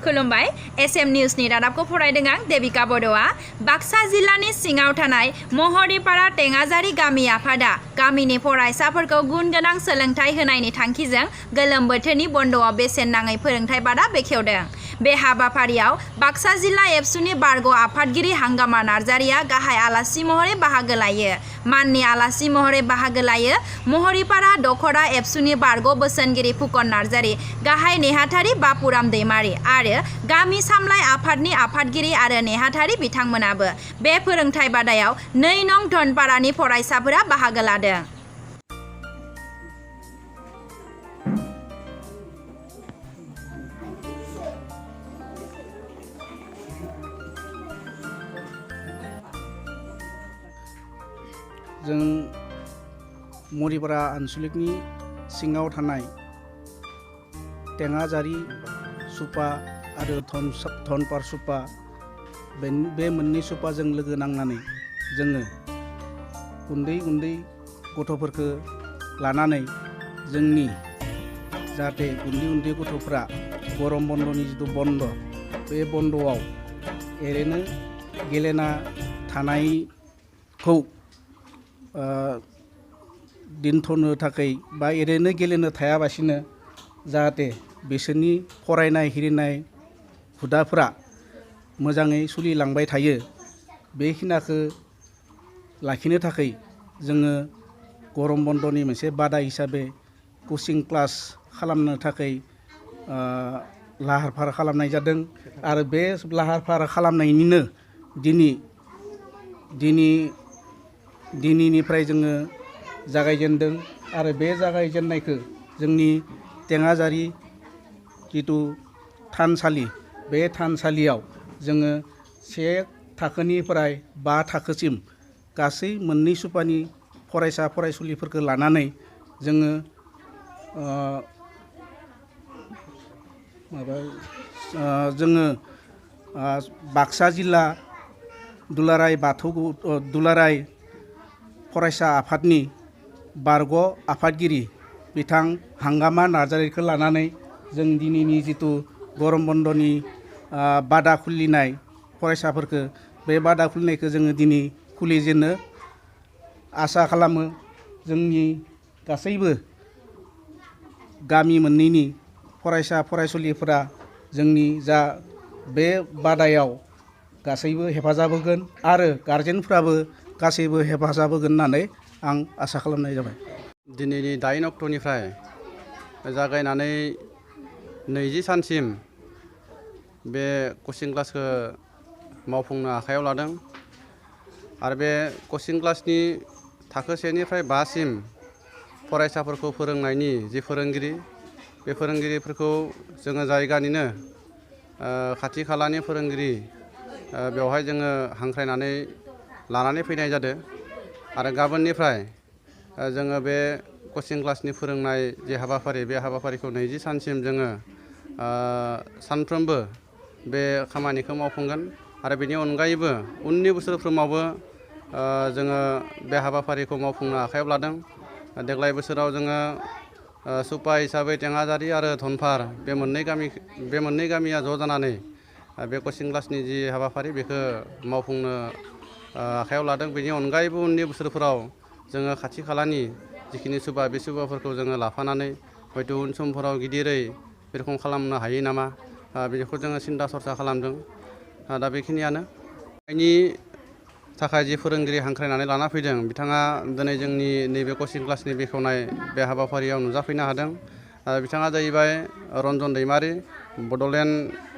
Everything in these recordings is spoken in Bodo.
खुलुमबाय एसएम निउसनि रादाबखौ फरायदों आं देबिका बड'आ। बाक्सा जिल्लानि सिङाव थानाय महरिपारा टेङाजारि गामि आफादा गामिनि फरायसाफोरखौ गुन गोनां सोलोंथाइ होनायनि थांखिजों गोलोम बोथोरनि बन्द'आव बेसेन नाङै फोरोंथाइ बादा बेखेवदों। बे हाबाफारियाव बाक्सा जिल्ला एबसुनि बारग' आफादगिरि हांगामा नार्जारिया गाहाय आलासि महरै बाहागो लायो। माननि आलासि महरै बाहागो लायो महरिपारा दखरा एबसुनि बारग' बोसोनगिरि फुकन नार्जारि, गाहाय नेहाथारि बापुराम दैमारि आरो गामि सामलाय आफादनि आफादगिरि आरो नेहाथारि बिथांमोनाबो बे फोरोंथाइ बादायाव 2 नं धनपारानि फरायसाफोरा बाहागो लादों। जों महरिपारा आनसलिकनि सिङाव थानाय टेङाजारि सुपा आरो धनपार सुपा बे मोननै सुपाजों लोगो नांनानै जोङो उन्दै गथ'फोरखौ लानानै जोंनि जाहाथे उन्दै गथ'फ्रा गरम बन्दनि जिथु बन्द बे बन्दआव ओरैनो गेलेना थानायखौ दोनथ'नो थाखाय बा ओरैनो गेलेनो थायाबासिनो जाहाथे बिसोरनि फरायनाय हिरिनाय हुदाफोरा मोजाङै सोलिलांबाय थायो बेखिनिखौ लाखिनो थाखाय जोङो गरम बन्दनि मोनसे बादा हिसाबै कचिं क्लास खालामनो थाखाय लाहार फाहार खालामनाय जादों आरो बे लाहार फाहार खालामनायनिनो दिनैनिफ्राय जोङो जागायजेनदों आरो बे जागायजेननायखौ जोंनि टेङाजारि जिथु थानसालि बे थानसालियाव जोङो 1 थाखोनिफ्राय 5 थाखोसिम गासै मोननै सुपानि फरायसा फरायसुलिफोरखौ लानानै जोङो बाक्सा जिल्ला दुलाराय फरायसा आफादनि बारग' आफादगिरि बिथां हांगामा नार्जारिखौ लानानै जों दिनैनि जिथु गरम बन्दनि बादा खुलिनाय फरायसाफोरखौ बे बादा खुलिनायखौ जोङो दिनै खुलिजेननो आसा खालामो। जोंनि गासैबो गामि मोननैनि फरायसा फरायसुलिफोरा जोंनि जा बे बादायाव गासैबो हेफाजाब होगोन आरो गारजेनफ्राबो गासैबो हेफाजाब होगोन होननानै आं आसा खालामनाय जाबाय। दिनैनि 8 अक्ट'निफ्राय जागायनानै 20 सानसिम बे कचिं क्लासखौ मावफुंनो आखायाव लादों आरो बे कचिं क्लासनि थाखो 1निफ्राय 5 सिम फरायसाफोरखौ फोरोंनायनि जि फोरोंगिरि बे फोरोंगिरिफोरखौ जोङो जायगानिनो खाथि खालानि फोरोंगिरि बेवहाय जोङो हांख्रायनानै लानानै फैनाय जादों आरो गाबोननिफ्राय जोङो बे कचिं क्लासनि फोरोंनाय जे हाबाफारि बे हाबाफारिखौ 20 सानसिम जोङो सानफ्रोमबो बे खामानिखौ मावफुंगोन आरो बेनि अनगायैबो उननि बोसोरफ्रोमावबो जोङो बे हाबाफारिखौ मावफुंनो आखायाव लादों। देग्लाय बोसोराव जोङो सुपा हिसाबै टेङाजारि आरो धनपार बे मोननै गामिया ज' जानानै बे कचिं क्लासनि जि हाबाफारि बेखौ मावफुंनो आखायाव लादों। बेनि अनगायैबो उननि बोसोरफोराव जोङो खाथि खालानि जिखिनि सुबा बे सुबाफोरखौ जोङो लाफानानै हयथ' उन समफोराव गिदिरै बे रखम खालामनो हायो नामा बेखौ जोङो सिन्था सरसा खालामदों। दा बेखिनियानो बेनि थाखाय जि फोरोंगिरि हांख्रायनानै लाना फैदों बिथाङा दिनै जोंनि नैबे कचिं क्लासनि बेखेवनाय बे हाबाफारियाव नुजाफैनो हादों। बिथाङा जाहैबाय रन्जन दैमारि,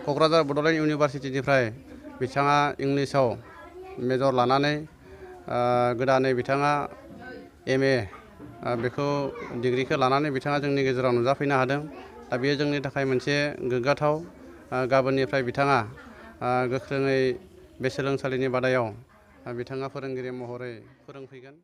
क'क्राझार बड'लेण्ड इउनिभारसिटिनिफ्राय बिथाङा इंलिसाव मेजर लानानै गोदानै बिथाङा MA बेखौ डिग्रिखौ लानानै बिथाङा जोंनि गेजेराव नुजाफैनो हादों। दा बेयो जोंनि थाखाय मोनसे गोग्गाथाव। गाबोननिफ्राय बिथाङा गोख्रोङै बे सोलोंसालिनि बादायाव बिथाङा फोरोंगिरि महरै फोरोंफैगोन।